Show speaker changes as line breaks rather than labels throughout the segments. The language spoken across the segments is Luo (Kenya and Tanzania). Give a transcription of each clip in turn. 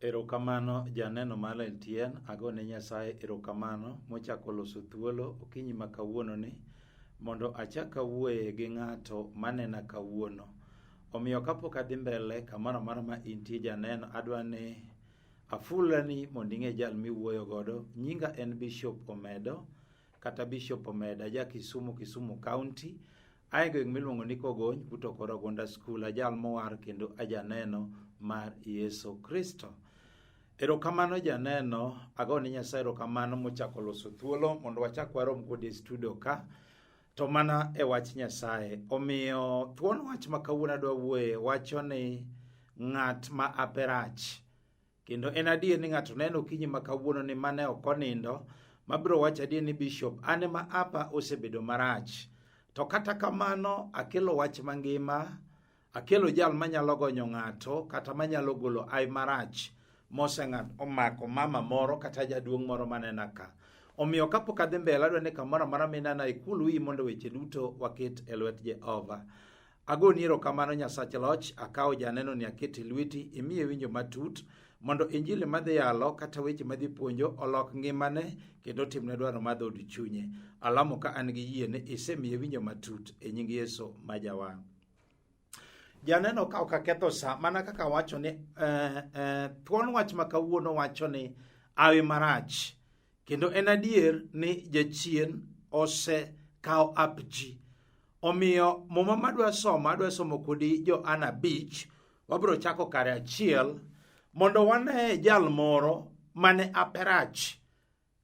Erokamano janeno mar LTN, agone Nyasaye erokamano mochako loso thuolo okinyi ma kawuononi mondo achak awuoye gi ng'ato manena kawuono. Omiyo kapok adhi mbele kamoro amora ma intie janeno adwa ni afulani mondo ing'e jal miwuoyo godo. Nyinga en Bishop Omedo kata Bishop Omeda ja Kisumu, Kisumu County. Ae gweng' miluongo ni Kogony but Okoro Gonda School, ajal mowar kendo ajaneno mar Yesu Kristo. Erokamano janeno, agone Nyasaye erokamano mochako loso thuolo mondo wachak warom kodi e studio ka to mana e wach Nyasaye. Omiyo thuon wach ma kawuono adwa wuoye wacho ni ng'at ma ape rach. Kendo en adier ni ng'ato neno okinyi ma kawuono ni mane ok onindo, mabiro wacho adier ni bishop an ema apa osebedo marach. To kata kamano akelo wach mangima, akelo jal manyalo gonyo ng'ato kata manyalo golo ai marach moseng'at omako mama moro kata jaduong' moro manena ka. Omiyo kapok adhi mbele adwa ni kamoro amora minena ikul wiyi mondo weche duto waket e lwet Jehova. Agoni erokamano Nyasach loch, akawo janeno ni aketo e lweti, imiye winjo matut mondo injili madhi yalo kata weche madhi puonjo olok ngimane kendo otimne dwaro mar dhood chunye. Alamo ka an gi yie ni isemiye winjo matut e nying Yesu ma jawar. Janeno ka ok aketho sa, mana kaka wacho ni thuon wach ma kawuono wacho ni awi marach. Kendo en adier ni jachien osekawo ap ji. Omiyo muma madwa somo, adwa somo kodi Johana 5, wabiro chako kare achiel mondo wane jal moro mane ape rach.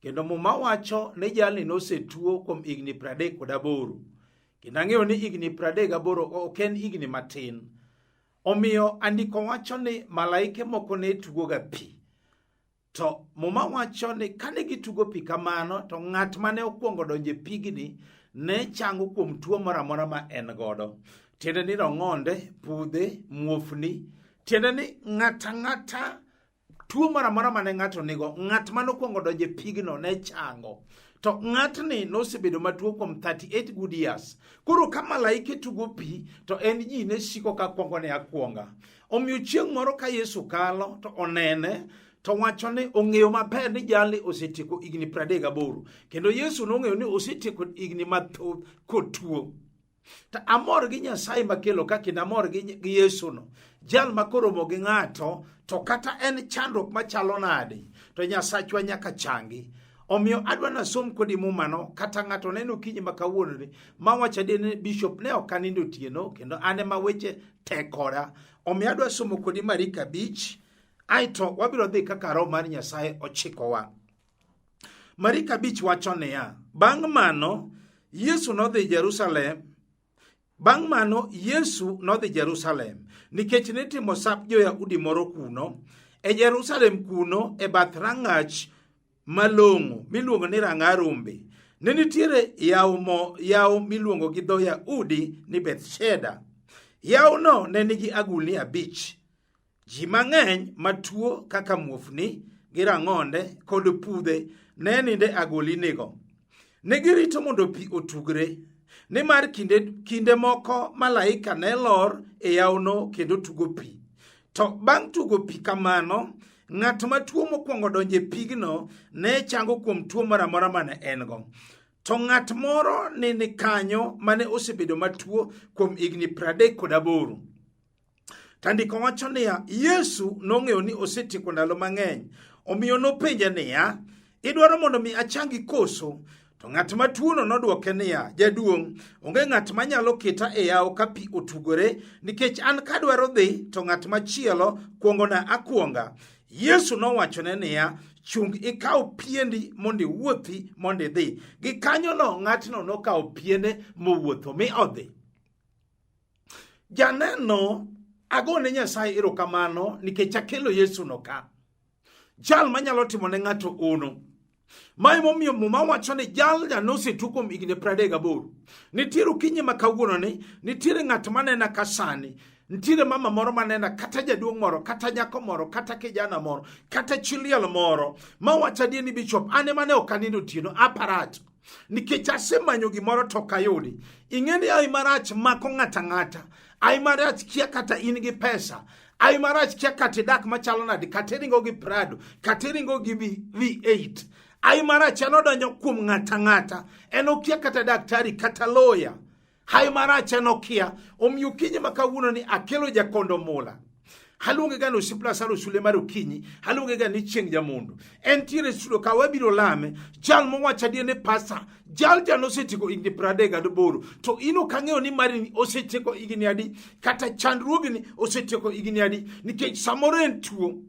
Kendo muma wacho ni jalni nosetuo kuom higni 38. Kendo ang'eyo ni higni 38 ok en higni matin. Omiyo andiko wacho ni malaike moko ne tugoga pi. To muma wacho ni kane gitugo pi kamano to ng'at mane okwongo donjo e pigni ne chango kuom tuo moro amora ma en godo. Tiende ni rong'onde, pudhe, muofni, tiende ni ng'at ang'ata tuo moro amora mane ng'ato nigo, ng'at mane okwongo donjo e pigno ne chango. To ng'atni nosebedo matuo kuom 38 good years. Koro ka malaike tugo pi to en ji ne siko ka kwongo ne akwonga. Omiyo chieng' moro ka Yesu kalo to onene to wacho ni ong'eyo maber ni jalni osetieko higni 38 kendo Yesu nong'eyo ni osetieko higni mathoth kotuo. To amor gi Nyasaye makelo ka kendo amor gi Yesu no. Jal ma koromo gi ng'ato to kata en chandruok machalo nade to Nyasachwa nyaka changi. Omiyo adwa nasom kodi mumano kata ng'ato neno okinyi ma kawuono ni ma wacho adier ni bishop ne ok anindo otieno kendo an ema weche tek koda. Omiyo adwa somo kodi Mariko 5 aeto wabiro dhi kaka Roho mar Nyasaye ochikowa. Mariko 5 wacho niya, bang' mano Yesu nodhi Jerusalem. Bang' mano Yesu nodhi Jerusalem nikech nitimo sap jo-Yahudi moro kuno. E Jerusalem kuno e bath rangach malong'o miluongo ni ranga rombe ne nitiere yawo miluongo gi dho Yahudi ni Bethsheda. Yawono ne nigi agulni 5. Ji mang'eny matuo kaka muofni gi rang'onde kod pudhe ne ninde agolinigo. Ne girito mondo pi otugre, nimar kinde, kinde moko malaika ne lor e yawono kendo tugo pi. To bang' tugo pi kamano, ng'at matuo mokwongo donjo e pigno ne chango kuom tuo moro amora mane en-go. To ng'at moro ne ni kanyo mane osebedo matuo kuom higni 38. Tandiko wacho niya, Yesu nong'eyo ni osetieko ndalo mang'eny, omiyo nopenje niya, idwaro mondo mi achangi koso? To ng'at matuono nodwoke niya, jaduong', onge ng'at manyalo keta e yawo ka pi otugore, nikech an kadwaro dhi to ng'at machielo kuongona akwonga. Yesu nowachone niya, chung ikaw piendi mondo iwuothi mondo idhi. Gikanyono ng'atno nokawo piende mowuotho mi odhi. Janeno, agone Nyasaye erokamano nikech akelo Yesu no ka. Jal manyalo timo ne ng'ato ono. Ma emomiyo Muma wacho ni jal ja nosetuo kuom higni 38. Nitiere okinyi ma kawuono ni, nitiere ng'at manena ka sani, nitiere mama moro manena kata jaduong' moro, kata nyako moro, kata kijana moro, kata chi liel moro, ma wacho adier ni bishop, an ema ne ok anindo otieno, aparat. Nikech asemanyo gimoro to ok ayudi. Ing'e ni ai marach mako ng'ata ng'ata. Ai marach kia kata in gi pesa. Ai marach kia kata idak machalo nade, kata iringo gi Prado, kata iringo gi V8. Ai marach en odonjo kuom ng'ata ng'ata. En okia kata daktari kata lawyer. Hai marach en okia. Omiyo okinyi ma kawuono ni akelo jakondo mula. Haluonge ga ni osiep Lazaro sule mar okinyi, haluonge ga ni chieng' jamondo. Entiere e studio ka wabiro lame, jal mowacho adier ni pasta, jal ja nosetieko higni 38, to in ok ang'eyo ni mari osetieko higni adi, kata chandruogni osetieko higni adi, nikech samoro en tuo.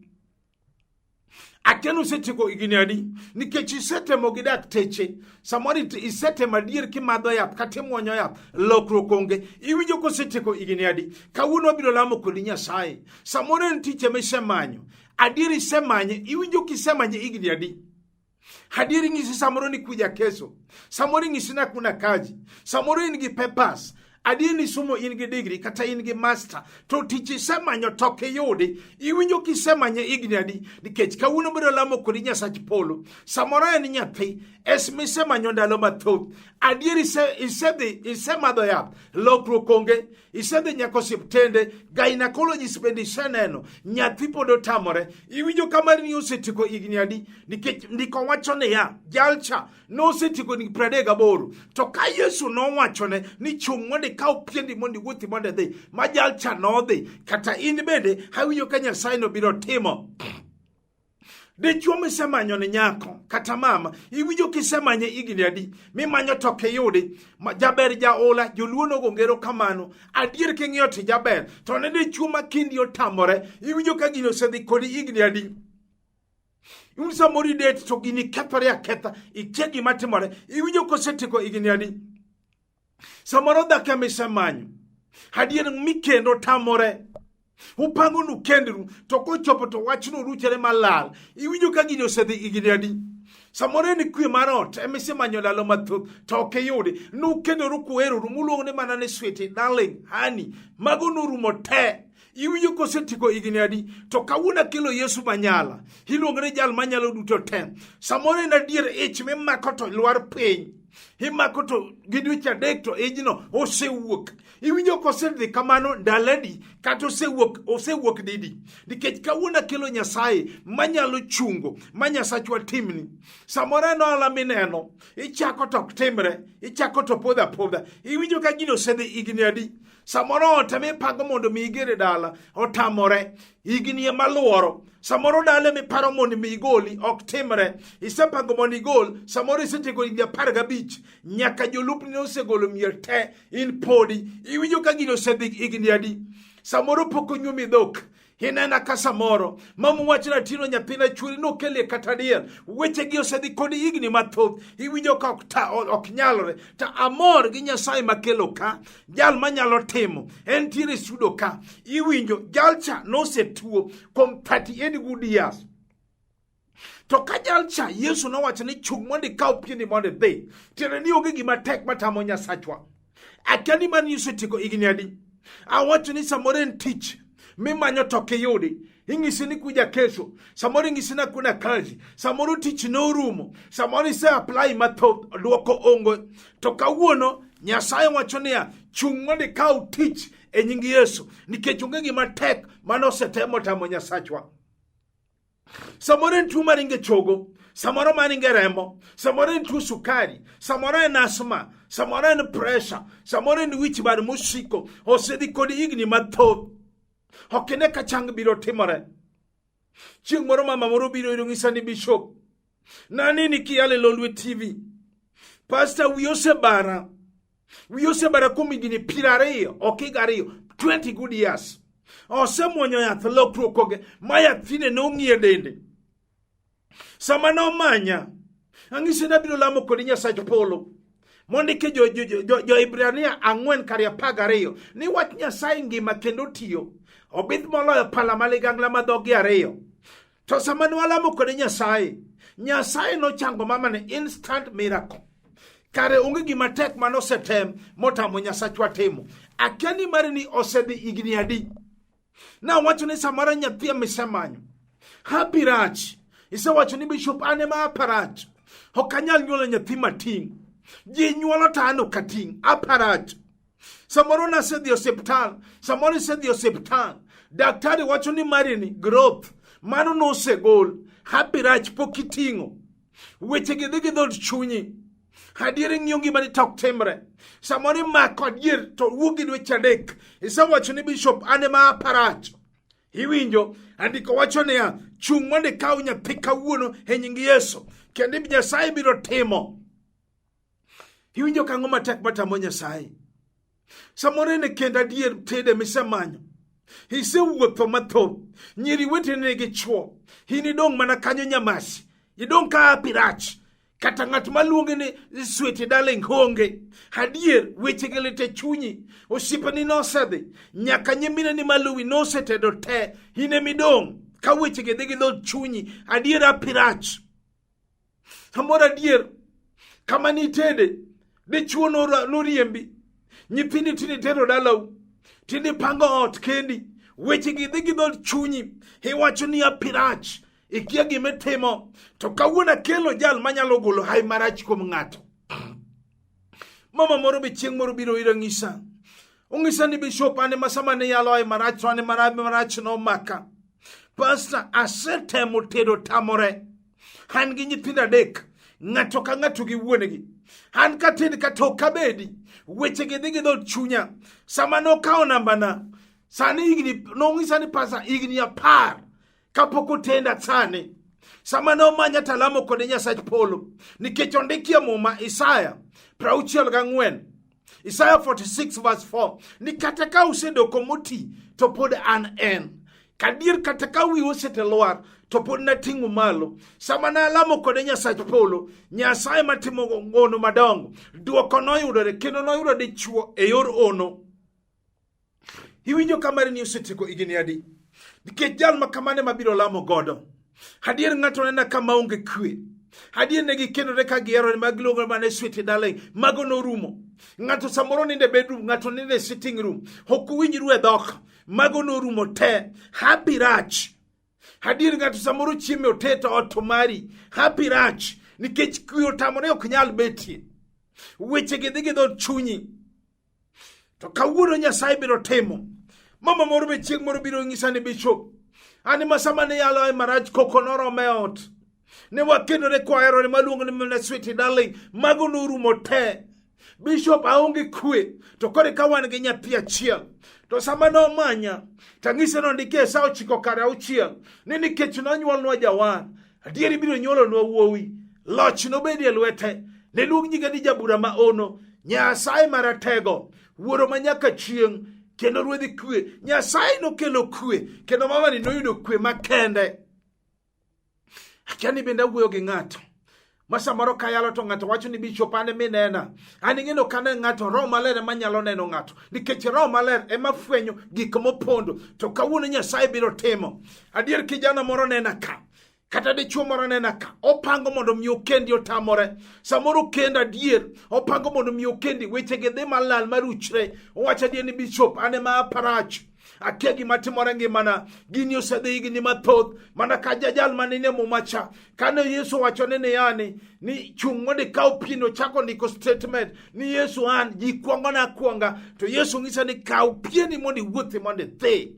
Akia ni osetieko higni adi nikech isetemo gi dakteche samoro isetemo adier kimadho yath kata imuonyo yath lokruok onge iwinjo kosetieko higni adi kawuono wabiro lamo kodi Nyasaye samoro en tich ema isemanyo adier isemanye iwinjo kisemanye higni adi Adier ing'isi samoro ni kuja keso, samoro ing'isi na kuna kaji, samoro in gi papers, adier ni somo in gi degree kata in gi master, to tich isemanyo to ok iyudi, iwinjo kisemanye higni adi? Nikech kawuono biro lamo kodi Nyasach polo. Samoro en nyathi, es misemanyo ndalo mathoth, adier isedhi isemadho yath, lokruok onge, isedhi nyaka osiptende gynecologist bende iseneno nyathi pod otamore iwinjo ka mari ni osetieko higni adi nikech ndiko wacho niya jalcha nosetieko higni 38 to ka yesu nowachone ni chung' mondo ikaw piendi mondo iwuothi mondo idhi ma jalcha nodhi kata in bende awinjo ka nyasaye nobiro timo Dichwo misemanyo ni nyako kata mama iwinjo kisemanye higni adi mimanyo to ok iyudi jaber jaola joluo nogo ngero kamano adier king'iyo to jaber to ne dichwo ma kindi otamore iwinjo ka gini osedhi kodi higni adi un samoro idet to gini kethore aketha ikia gima timore iwinjo kosetieko higni adi samoro dhako ema isemanyo adier mikendo tamore upango nu kendru to kochopo to wachno ruchore malal iwinjo ka gini osedhi higni adi samoro en kwe mar ot ema isemanyo ndalo mathoth to ok iyudi nukendoru kuheroru muluongo ni mana ni sweetie darling honey mago norumo te iwinjo kosetieko higni adi to kawuono akelo yesu manyala iluongo ni jal manyalo duto te samoro en adier ich mimako to lwar piny imako to gi dweche adek to ijno osewuok iwinjo kosedhi kamano ndaladi kata osewuok osewuok didi nikech kawuono akelo nyasaye manyalo chungo ma nyasachwa timni samoro en ohala mineno ichako to ok timre ichako to podho apodha iwinjo ka gino osedhi higni adi Samoro ot ema ipango mondo mi iger e dala otamore, higni ema luoro. Samoro dala ema iparo mondo mi igoli ok timre. Isepango mondo igol, samoro isetieko higni 15, nyaka jolupni osegolo mier te, in podi. Iwinjo ka gini osedhi higni adi? Samoro pok onyuomi dhok, Inena ka samoro mama wacho na tino nyathina chuori nokelie kata diel wechegi osedhi kod higni mathoth iwinjo ka ok nyalore to amor gi Nyasaye makelo ka jal manyalo timo entiere sudo ka iwinjo jalcha nosetuo kuom 38 good years to ka jalcha Yesu nowacho ni chung' mondo ikaw pieni mondo idhi tiende ni onge gima tek matamo Nyasachwa akia ni mano Yesu otieko higni adi awacho ni samoro en tich mimanyo to ok iyudi ing'isi ni kuja kesho samoro ing'isi na kuna kazi samoro tich norumo samoro ise apply mathoth dwoko ongo to kawuono Nyasaye wacho niya chung' mondo ikaw tich e nying Yesu nikech onge gima tek mane osetemo tamo Nyasachwa Samoro en tuo maringo e chogo, samoro maringo e remo, samoro en tuo sukari, samoro en asma, samoro en pressure, samoro en wich bar mosiko, osedhi kod higni mathoth. Ok ine ka chang biro timore. Chieng' moro mama moro biro iro ng'isa ni bishop, naneni kiyalo e Lolwe TV. Pastor wiya osebara. Wiya osebara kuom higni 20, ok higa ariyo, 20 good years. Osemuonyo yath lokruok onge, ma yathine nong'iye dende. Sama nomanya, ang'ise ni abiro lamo kodi Nyasach polo. Mondike jo-Hibrania 4 kar 12 ni wach Nyasaye ngima kendo tiyo, obith moloyo pala ma ligangla ma dhogi ariyo. To sama ne walamo kode Nyasaye, Nyasaye nochango mamane instant miracle. Kare onge gima tek mane osetem motamo Nyasachwa timo. Akia ni mari ni osedhi higni adi. Nawacho ni samoro nyathi ema isemanyo. Happy rach. Isewacho ni bishop an ema aparach. Ok anyal nyuolo nyathi mating'. Ji nyuolo to an ok ating'. Aparach.
Samoro nasedhi osiptal, samoro isedhi osiptal, daktari wacho ni mari ni growth, mano nosegol, happy rach pok iting'o. Weche gi dhi gi dhood chunyi. Adier ing'iyo ngimani to ok timre. Samoro imako adier to wuok gi dweche adek. Isewacho ni bishop an ema aparach. Iwinjo, andiko wacho niya, chung' mondo ikaw nyathi kawuono e nying Yesu, kendo Nyasaye biro timo. Iwinjo kang'o matek matamo Nyasaye? Samoro en e kend adier tede misemanyo. Isewuotho mathoth. Nyiri weteni nigi chwo. In idong' mana kanyo nyamasi. Idong' ka hapi rach. Kata ng'at maluongi ni sweet darling onge. Adier wechegi lit e chunyi. Osiepeni nosedhi. Nyaka nyimineni maluwi nosetedo te. In emidong' ka wechegi dhi gi dhood chunyi. Adier hapi rach. Samoro adier kama nitede dichuo noriembi nyithindi tinde tero dalau tinde pango ot kendi weche gi dhi gi dhood chunyi iwacho ni apirach ikia gima itimo to kawuono akelo jal manyalo golo hai marach kuom ng'ato mama moro be chieng' moro biro ira ng'isa ong'isa ni bishop an ema sama ne yalo ai marach to an ema marach nomaka pasta asetemo tedo tamore an gi nyithindo adek ng'ato ka ng'ato gi wuon-gi an kated kata ok abedi wechegi dhi gi dhood chunya sama nokawo nambana sani higni nong'isa ni pasa higni 10 kapok otenda sani sama nomanya talamo kode Nyasach polo nikech ondikie muma Isaya 64 Isaya 46 verse 4 ni kata ka usedoko moti to pod an en kadier kata ka wiu osetelwar to pod nating'u malo sama nalamo kode Nyasach polo Nyasaye matimo ngono madongo dwoko noyudore kendo noyudo dichuo e yor ono Iwinjo ka mari ni osetieko higni adi? Nikech jal ma kamano ema biro lamo godo. Adier ng'ato nena ka maonge kwe. Adier ne gikendore ka giherore ma giluongo mana sweet darling. Mago norumo. Ng'ato samoro nindo e bedroom, ng'ato nindo e sitting room. Ok uwinjru e dhok. Mago norumo te. Happy rach. Adier ng'ato samoro chiemo e otel to ot to mari. Happy rach. Nikech kwe otamore ok nyal betie. Weche gi dhi gi dhood chunyi. To kawuono Nyasaye biro timo. Mama moro be chieng' moro biro nyisa ni bishop. An ma sama ne yalo e marach koko norome e ot. Ne wakendore kwaherore maluongo ni mana sweet darling. Mago norumo te. Bishop aonge kwe. To kore ka wan gi nyathi achiel. To sama nomanya, tang'ise nondike e sa 8:45 ni nikech nonyuolnwa jawar. Adier ibiro nyuolonwa wuowi, loch nobedi e lwete. Ne luong nyinge ni jabura ma ono, Nyasaye maratego, wuoro ma nyaka chieng', kendo ruodhi kwe. Nyasaye nokelo kwe, kendo mamani noyudo kwe makende. Akia ni bende awuoyo gi ng'ato ma samoro kayalo to ng'ato wacho ni bishop an minena an ing'eno kane ng'ato roho maler ema nyalo neno ng'ato nikech roho maler ema fwenyo gik mopondo to kawuono Nyasaye biro timo adier kijana moro nena ka kata dichuo moro nena ka opango mondo mi okendi otamore samoro okend adier opango mondo mi okendi wechege dhi malal maruchre owacho adier ni bishop an ema aparach akia gima timore ngimana gini osedhi higni mathoth mana ka jajal manene muma cha kane Yesu owachone niya ni chung' mondo ikaw pieni ochako ndiko statement ni Yesu an ji kwongona akwonga to Yesu ng'isa ni kaw pieni mondo iwuothi mondo idhi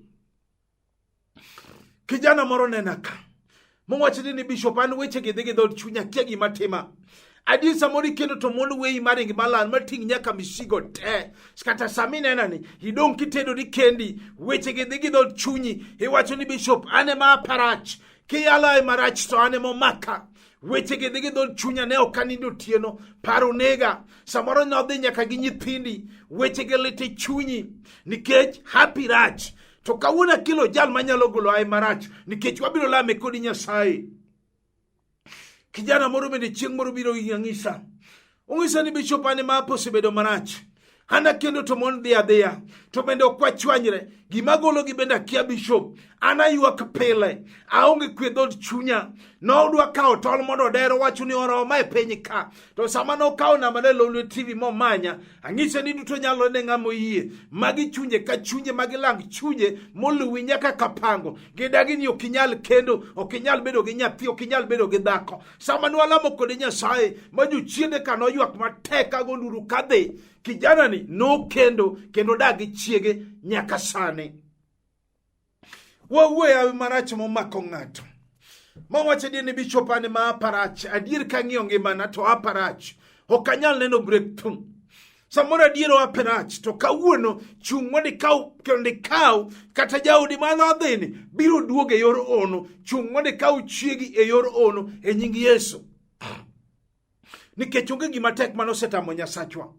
Kijana moro nena ka mowacho ni bishop an weche gi dhi gi dhood chunya akia gima tima. Adier samoro ikendo to mond weyi maring malal mating' nyaka misigo te. Kata sama inena ni idong' kitedori kendi weche gi dhi gi dhood chunyi iwacho ni bishop an ema aparach kiyalo e marach to an ema omaka. Weche gi dhi gi dhood chunya ne ok anindo otieno paro nega samoro nodhi nyaka gi nyithindi weche gi lit e chunyi nikech happy rach To kawuono akelo jal manyalo golo aye marach nikech wabiro lame kodi Nyasaye. Kijana moro bende chieng' moro biro ng'isa. Ong'isa ni bishop ane ma osebedo marach. An akendo to mon dhi adhiya. To bende ok wachwanyre. Gima gologi bende akia bishop. An aywak pile, aonge kwe dhood chunya. Nodwa kawo tol mondo oder owacho ni oroma e piny ka. To sama nokawo namba ne Lolwe TV momanya, anyise ni duto nyalo ne ng'ama oyie. Magi chunje ka chunje, magi lang chunje moluwi nyaka kapango. Gidagi ni ok inyal kendo, ok inyal bedo gi nyathi, ok inyal bedo gi dhako. Sama nwalamo kode Nyasaye, ma jochiende ka noywak matek kago nduru kadhi, kijana ni nokendo kendo dak gi chiege nyaka sani. Wawuoyo hawi marach momako ng'ato. Mawacho adier ni bishop an ma aparach. Adier kang'iyo ngimana to aparach. Ok anyal neno breakthrough. Samoro adier oaperach to kawuono chung' mondo ikaw kendo ikaw kata jaodi mane odhini biro duogo e yor ono. Chung' mondo ikaw chiegi e yor ono e nying Yesu. Nikech onge gima tek mane osetamo Nyasachwa.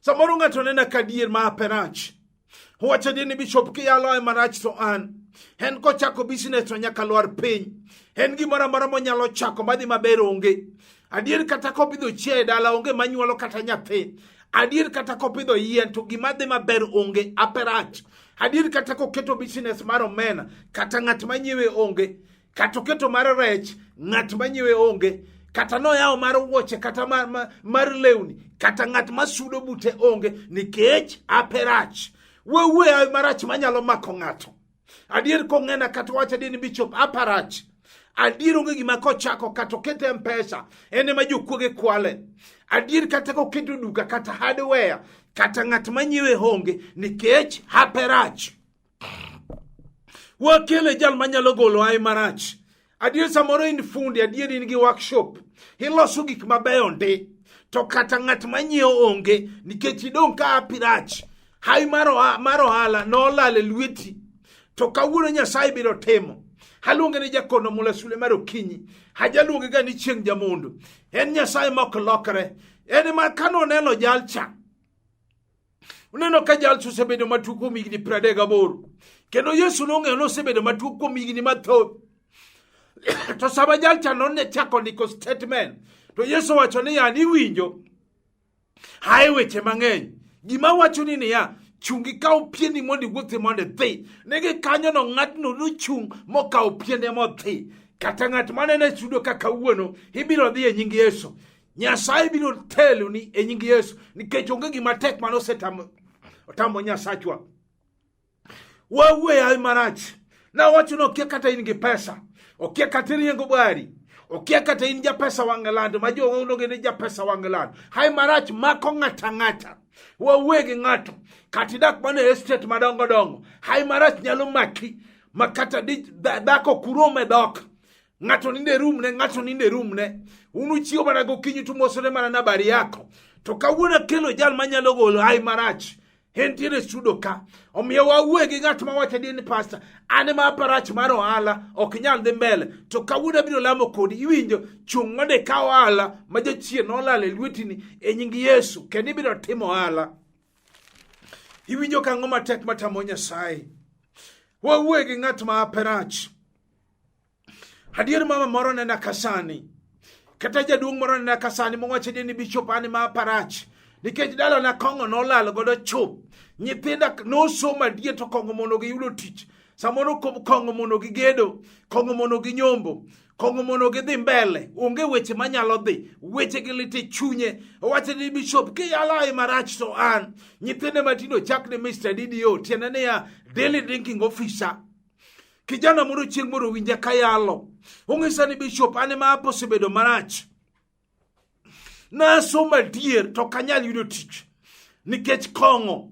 Samoro ng'ato nena ka adier ma aperach. Owacho adier ni bishop kiyalo e marach to an. En kochako business to nyaka lwar piny. En gimoro amora monyalo chako madhi maber onge. Adier kata kopidho chiaye e dala onge manyuolo kata nyathi. Adier kata kopidho yien to gima dhi maber onge aperach. Adier kata koketo business mar omena kata ng'at manyiewe onge. Kata oketo mar rech ng'at manyiewe onge. Kata noyawo mar wuoche kata mar lewni kata ng'at masudo bute onge nikech aperach. Wewuoyo marach manyalo mako ng'ato. Adier kong'ena kata wacho adier ni bishop aparach. Adier onge gima kochako kata okete M-Pesa en ema jokuoge kwale. Adier kata koketo duka kata hardware kata ng'at manyiewe onge nikech hape rach. Wakele jal manyalo golo ai marach. Adier samoro in fundi, adier in gi workshop, iloso gik mabeyo ndi, to kata ng'at manyiewo onge nikech idong' ka hapi rach. Hawi mar ohala nolal e lweti, to kawuono Nyasaye biro timo. Aluonge ni jakono mula sule mar okinyi, ajaluonge ga ni chieng' jamondo. En Nyasaye ma ok lokre, en ema kanoneno jalcha Uneno ka jalcha osebedo matuo kuom higni 38 kendo Yesu nong'eyo ni osebedo matuo kuom higni mathoth. To sama jalcha none chako ndiko statement to Yesu wacho ni yani iwinjo haye weche mang'eny. Gima wacho ni niya, chung' ikaw pieni mondo iwuothi mondo idhi. Ne gikanyono ng'atno nochung' mokawo piende modhi. Kata ng'at manene e studio ka kawuono ibiro dhi e nying Yesu. Nyasaye biro teloni e nying Yesu nikech onge gima tek mane osetamo otamo Nyasachwa. Wawuoyo hawi marach. Nawacho ni okia kata in gi pesa, okia kata iriembo gari, okia kata in japesa wang'e lando ma jo onge ni japesa wang'e lando. Hawi marach mako ng'ata ng'ata. Wawuoyo gi ng'ato kata idak mana e estate madongo dongo, hawi marach nyalo maki ma kata dhako kurom e dhok ng'ato nindo e room ne ng'ato nindo e room ne un uchiewo mana gokinyi to umosore mana nabari yako to kawuono akelo jal manyalo golo ai marach entiere e studio ka omiyo wawuoye gi ng'at ma wacho adier ni pasta an ema aparach mar ohala ok nyal dhi mbele to kawuono abiro lamo kodi iwinjo chung' mondo ikaw ohala ma jachien nolal e lwetini e nying Yesu kendo ibiro timo ohala iwinjo ka ang'o matek matamo Nyasaye wawuoye gi ng'at ma aperach Adier mama moro nena kasani kata jaduong' moro nena kasani mowacho ni bishop an ma parach nikech dalana kong'o nolal godo chup nyithinda nosomo adier to kong'o mondo giyudo tich samoro kong'o mondo gigedo kong'o mondo ginyombo kong'o mondo gidhi mbele onge weche manyalo dhi weche gi lit e chunye owacho ni bishop kiyalo ai marach to an nyithinde matindo chak ni Mr. DDO tiende niya daily drinking officer Kijana moro chieng' moro winja kayalo. Ong'isa ni bishop an ema apo osebedo marach. Nasomo adier to ok anyal yudo tich nikech kong'o.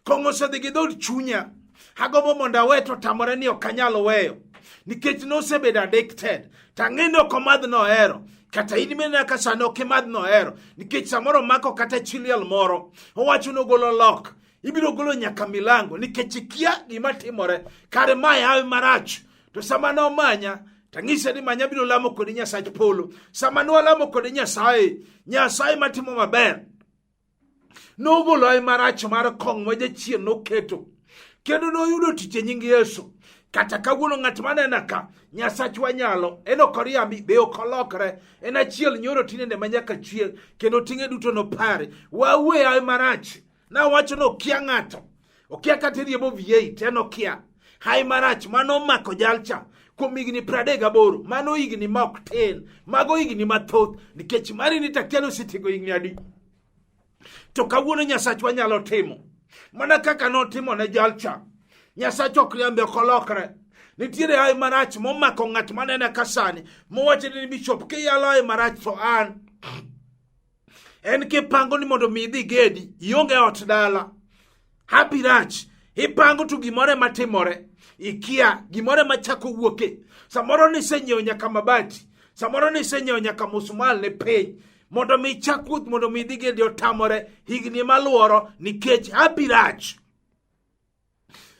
Kong'o osedhi gi dhood chunya. Agombo mondo awe to tamore ni ok anyal weyo nikech nosebedo addicted. To ang'e ni ok omadh nohero. Kata in minena ka sani ok imadh nohero nikech samoro omako kata chi liel moro. Owacho ni ogolo lok. Ibiro golo nyaka milango nikech ikia gima timore. Kare mae hawi marach. To sama nomanya tang'ise ni manya biro lamo kodi Nyasach polo. Sama nwalamo kode Nyasaye, Nyasaye matimo maber nogolo hawi marach mar kong' ma jachien noketo kendo noyudo tich e nying Yesu. Kata kawuono ng'at manena ka Nyasachwa nyalo, en ok oriambi, be ok olokre, en achiel nyoro tinende ma nyaka chieng' kendo ting'e duto nopare. Wawuoye hawi marach. Nawacho ni okia ng'ato, okia kata riembo V8, en okia. Hawi marach manomako jalcha kuom higni 38, mano higni ma ok tin, mago higni mathoth, nikech mari ni takia osetieko higni adi. To kawuono Nyasachwa nyalo timo mana kaka notimo ne jalcha. Nyasach ok riambi, ok olokre. Nitiere hawi marach momako ng'at manene ka sani, mowacho ni bishop kiyalo hawi marach to an en kipango ni mondo mi idhi gedi, ionge ot dala. Happy rach, ipango to gimoro ema timore, ikia gimoro ema chako wuoke. Samoro nisenyiewo nyaka mabati, samoro nisenyiewo nyaka musmal ne piny, mondo mi ichak wuoth mondo mi idhi gedi otamore higni maluoro nikech happy rach.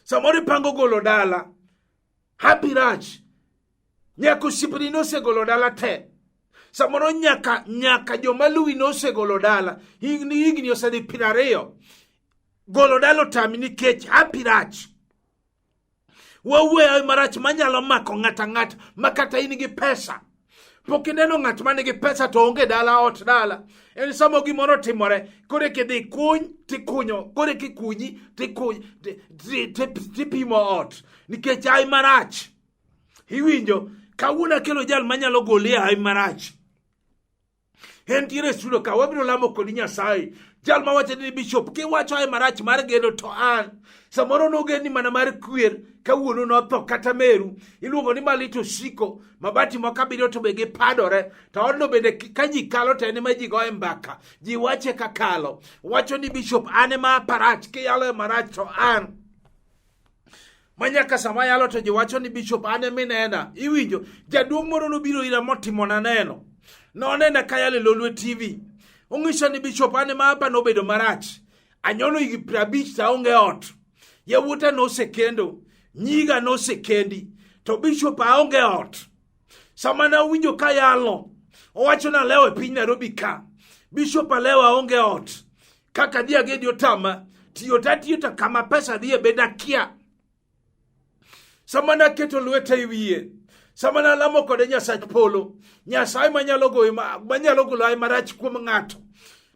Samoro ipango golo dala, happy rach, nyaka osiepni nosegolo dala te. Samoro nyaka joma luwi nosegolo dala, higni higni osedhi 20, golo dala otami nikech happy rach. Wawuoyo marach manyalo mako ng'ato ang'ata ma kata in gi pesa. Pok ineno ng'at ma nigi pesa to onge dala ot dala. En samo gimoro otimore, koro kidhi kuny tikunyo, koro kikunyi tikuny tipimo ot nikech hawi marach. Iwinjo, kawuono akelo jal manyalo goli e hawi marach. Entiere e studio ka, wabiro lamo kodi Nyasaye. Jal mawacho ni bishop, kiwacho hawi marach mar gedo to an. Samoro nogeni mana mar kwer, kawuono notho kata meru. Iluongo ni Malito Osiko, mabati moko abiriyo to be gipadore. To odno bende ka ji kalo to en ema ji goye mbaka. Ji wache ka kalo. Wacho ni bishop, an ema aparach, kiyalo e marach to an. Ma nyaka sama yalo to ji wacho ni bishop an ema inena. Iwinjo, jaduong' moro nobiro ira motimona neno. Nonena ka yalo e Lolwe TV. Ong'isa ni bishop an ema apa nobedo marach. Anyono higni 50 to aonge ot. Yawuota nosekendo, nyiga nosekendi, to bishop aonge ot. Sama nawinjo ka yalo, owacho ni alewo e piny Nairobi ka. Bishop alewo aonge ot. Kaka dhi agedi otama, tiyo to atiyo to kama pesa dhiye bende akia. Sama naketo lweta e wiye, sama nalamo kode Nyasach polo, Nyasaye manyalo goyo manyalo golo hawi marach kuom ng'ato,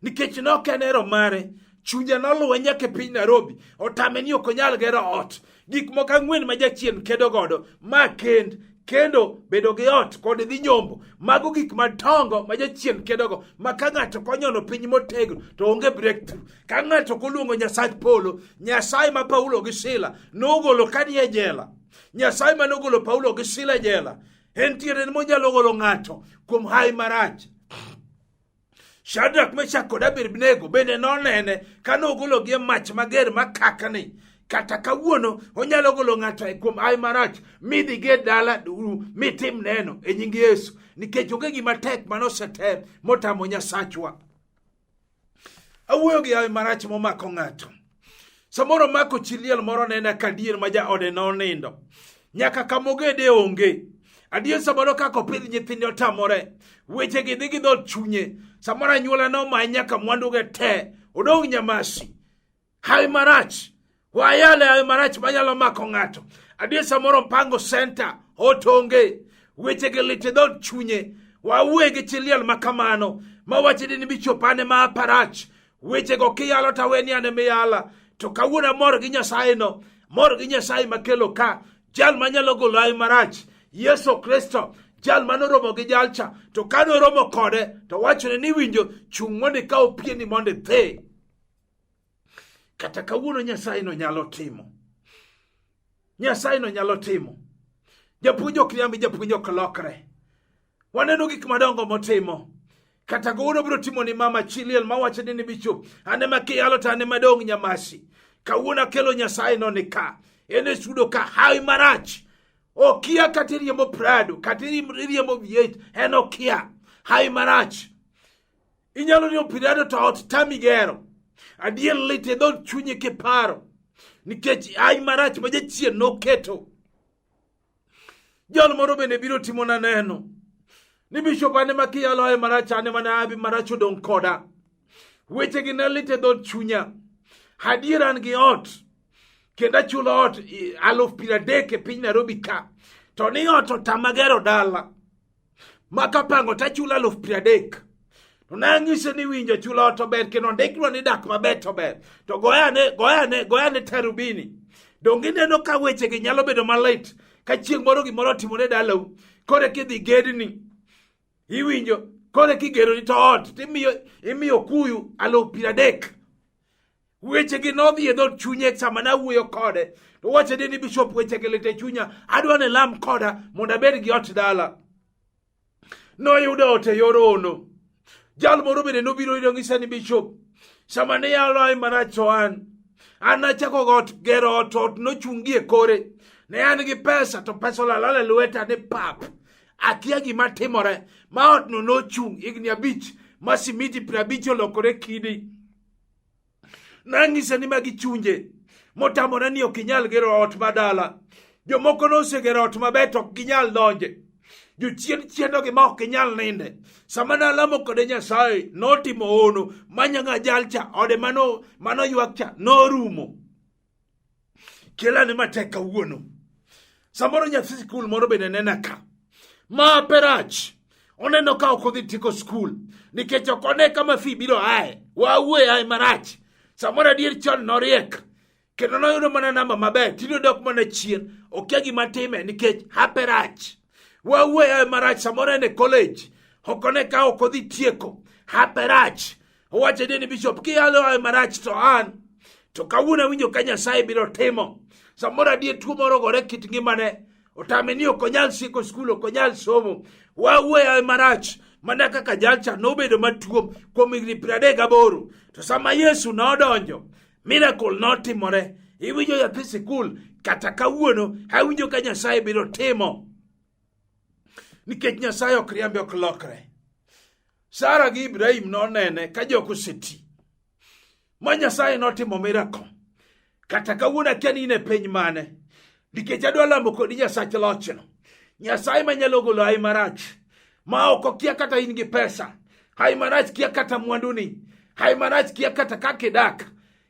nikech ne ok en hero mare, chunje noluwe nyaka e piny Nairobi, otame ni ok onyal gero ot. Gik moko ang'wen ma jachien kedo godo, ma kend, kendo bedo gi ot kod dhi nyombo, mago gik madongo ma jachien kedogo, ma ka ng'ato konyono piny motegno to onge breakthrough. Ka ng'ato ok oluongo Nyasach polo, Nyasaye ma Paulo gi Sila nogolo ka nie jela, Nyasaye ma nogolo Paulo gi Sila e jela, entiere monyalo golo ng'ato kuom hawi marach. Shadrach, Meshach kod Abednego bende nonene ka nogologi e mach mager makakni. Kata kawuono onyalo golo ng'ato e kuom hawi marach midhi ged dala mitim neno e nying Yesu, nikech onge gima tek manosetem motamo Nyasachwa. Awuoyo gi hawi marach momako ng'ato. Samoro mako chi liel moro nena ka adier ma jaode nonindo. Nyaka kamogede onge. Adier samoro kaka opidh nyithinde otamore. Weche gi dhi gi dhood chunye. Samoro anyuola nomaye nyaka mwanduge te. Odong' nyamasi. Hawi marach. Wayale hawi marach manyalo mako ng'ato. Adier samoro mpango senta otonge. Weche gi lit e dhood chunye. Wawuoye gi chi liel ma kamano. Mawacho ni bishop ane ma aparach. Wechego kiyalo to aweni an ema iyala. To kawuono amor gi Nyasaye no. Mor gi Nyasaye makelo ka. Jal manyalo golo hawi marach. Yesu Kristo, jal manoromo gi jalcha. To ka noromo kode, to wachone ni winjo, chung' mondo ikaw pieni mondo idhi. Kata kawuono Nyasaye no nyalo timo. Nyasaye no nyalo timo. Japuonj ok riambi, japuonj ok lokre. Waneno gik madongo motimo. Kata kawuono biro timo ni mama chi liel mawacho ni bishop, an ema kiyalo to an ema dong' nyamasi. Kawuono akelo Nyasaye no ni ka. En e sudo ka hawi marach. Okia kata iriembo Prado, kata iriembo V8, en okia. Hawi marach. Inyalo riembo Prado to ot tami gero. Adier lit e dhood chunyi kiparo. Nikech hawi marach ma jachien noketo. Jal moro bende biro timona neno ni bishop ane ma kiyalo e marach ane mana abi marach odong' koda. Wechegi ne lit e dhood chunya. Adier an gi ot kendo achulo ot 30,000 e piny Nairobi ka. To ni ot otama gero dala. Ma kapango to achulo 30,000. To nang'ise ni winjo chulo ot to ber kendo ndiknwa ni dak maber to ber. To goyane tarubini. Donge ineno ka wechegi nyalo bedo malit ka chieng' moro gimoro otimore dalau, koro kidhi gedni iwinjo koro kigeroni to ot timiyo imiyo kuyu alufu 30. Wechegi nodhi e dhood chunye sama nawuoyo kode. To wacho ni bishop wechegi lit e chunya, adwa ni lam koda mondo abed gi ot dala. Noyudo ot e yor ono. Jal moro bende nobiro ire onyisa ni bishop, sama ne yalo ai marach to an nachako got gero ot, ot nochungi e kore. Ne an gi pesa to pesa olal e lweta ni pap. Akia gima timore ma otno nochung' higni 5 ma simiti 50 olokore kidi. Nang'ise ni magi chunje motamore ni ok inyal gero ot madala. Jomoko nosegero ot maber to ok ginyal donje. Jochien chiendogi ma ok ginyal ninde. Sama nalamo kode Nyasaye notimo hono manyanga jalcha ode mano manoywak cha norumo. Kelane matek kawuono. Samoro nyathi sikul moro bende nena ka. Ma perach. Oneno ka ok odhi tieko skul nikech ok one kama fi biro aye. Wawuoye aye marach. Samoro adier chon noriek kendo noyudo mana namba maber tinde odok mana chien okia gima time nikech hape rach. Wawuoye aye marach samoro en e college ok one ka ok odhi tieko hape rach. Owacho ni bishop kiyalo aye marach to an to kawuono awinjo ka Nyasaye biro timo. Samoro adier tuo moro ogore kit ngimane otame ni ok onyal sieko skul ok onyal somo. Wawuoyo aye marach mana kaka jalcha nobedo matuo kuom higni 38 to sama Yesu nodonjo miracle notimore. Iwinjo nyathi sikul kata kawuono awinjo ka Nyasaye biro timo nikech Nyasaye ok riambi ok lokre. Sara gi Ibrahim nonene ka jok oseti ma Nyasaye notimo miracle. Kata kawuono akia ni in e piny mane, nikech adwa lamo kodi Nyasach lochno, Nyasaye manyalo golo ai marach ma ok okia kata in gi pesa, ai marach kia kata mwanduni, ai marach kia kata kaka idak.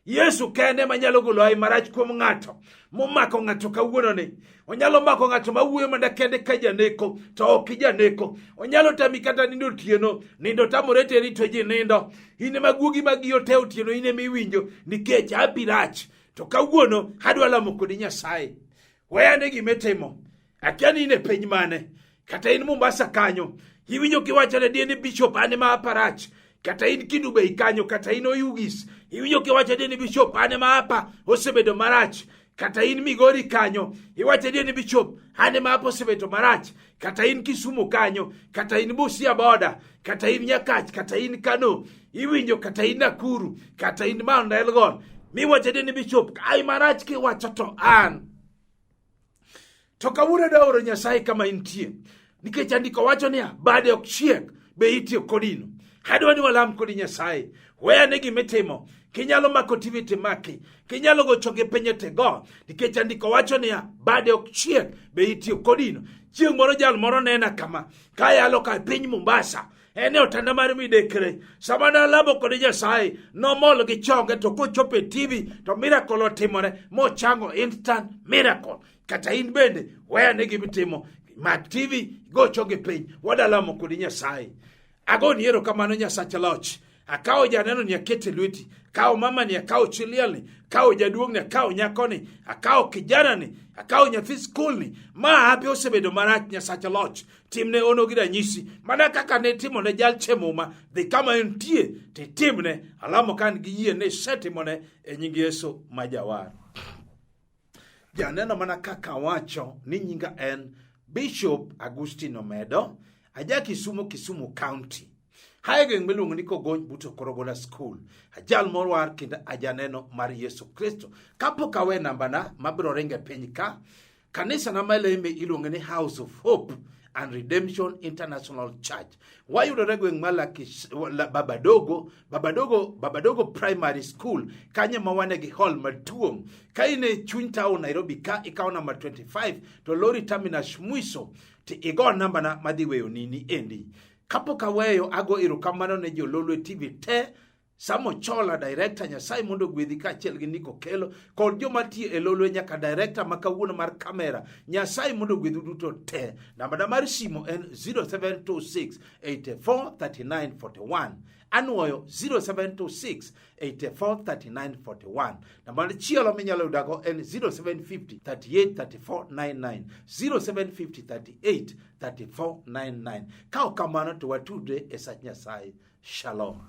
Yesu kende manyalo golo ai marach kuom ng'ato momako ng'ato kawuono ni. Onyalo mako ng'ato mawuoyo mana kende ka janeko to ok janeko. Onyalo tami kata nindo otieno, nindo tamore teri to ji nindo. In ema guogi magiyo te otieno in ema iwinjo nikech hapi rach. To kawuono adwa lamo kodi Nyasaye. Weyane gima itimo. Akia ni in e piny mane, kata in Mombasa kanyo, iwinjo kiwacho ne ni bishop an ema apa rach, kata in Kendu Bay kanyo, kata in Oyugis, iwinjo kiwacho ni bishop an ema apa osebedo marach, kata in Migori kanyo, iwacho ni bishop an ema apa osebedo marach, kata in Kisumu kanyo, kata in Busia boda, kata in Nyakach, kata in Kano, iwinjo kata in Nakuru, kata in Mount Elgon, miwacho ni bishop ai marach kiwacho to an. To kawuono adwa oro Nyasaye kama intie. Nikech andiko wacho niya, bade ok chiek, be itiyo kodino. Adwa ni walam kodi Nyasaye. Weya ne gima itimo. Kinyalo mako TV timaki. Kinyalo gocho gi piny tigo. Nikech andiko wacho niya, bade ok chiek, be itiyo kodino. Chieng' moro jal moro nena kama, kayalo ka e piny Mombasa. En e otanda mar midekre. Sama nalamo kod Nyasaye, nomol gi chonge to kochopo e TV to miracle otimore mochango instant miracle. Kata in bende weya ne gima itimo. Mak TV, go chonge piny, wadalamo kod Nyasaye. Agoni erokamano Nyasach loch. Akawo janeno ni akete lweti, akawo mama ni, akawo chi liel ni, akawo jaduong' ni, akawo nyako ni, akawo kijana ni, akawo nyathi skul ni. Ma hape osebedo marach Nyasach loch. Timne ono gi ranyisi mana kaka ne timo ne jal che muma. Dhi kama entie titimne. Alamo ka an gi yie ni isetimone e nying Yesu ma jawar. Janeno mana kaka awacho ni nyinga en Bishop Agustino Omedo, aja Kisumu, Kisumu County. Hae gweng' miluongo ni Kogony but Okorogola School. Ajal morwar kendo ajaneno mar Yesu Kristo. Kapok awe nambana mabiro ringo e piny ka, kanisa na maleme iluongo ni House of Hope and Redemption International Church. Wayudore gweng' ma Babadogo, Babadogo, Babadogo Primary School, kanyo ma wane gi hall maduong'. Ka in e chuny town Nairobi ka ikawo namba 25 to lori terminus Mwiso to igo namba na madhi weyo nini endi. Kapok aweyo ago erokamano ne jo Lolwe TV te. Samo Chola director Nyasaye mondo ogwedhi kaachiel gi Nico Kelo kod joma tiyo e lolwe nyaka director ma kawuono mar kamera Nyasaye mondo ogwedhu duto te. Nambana mar simo en 0726 84 39 41. Anwoyo 0726 84 39 41. Namba machielo minyalo yudago en 0750 38 34 99 0750 38 34 99. Ka ok kamano to watudre e sach Nyasaye. Shalom.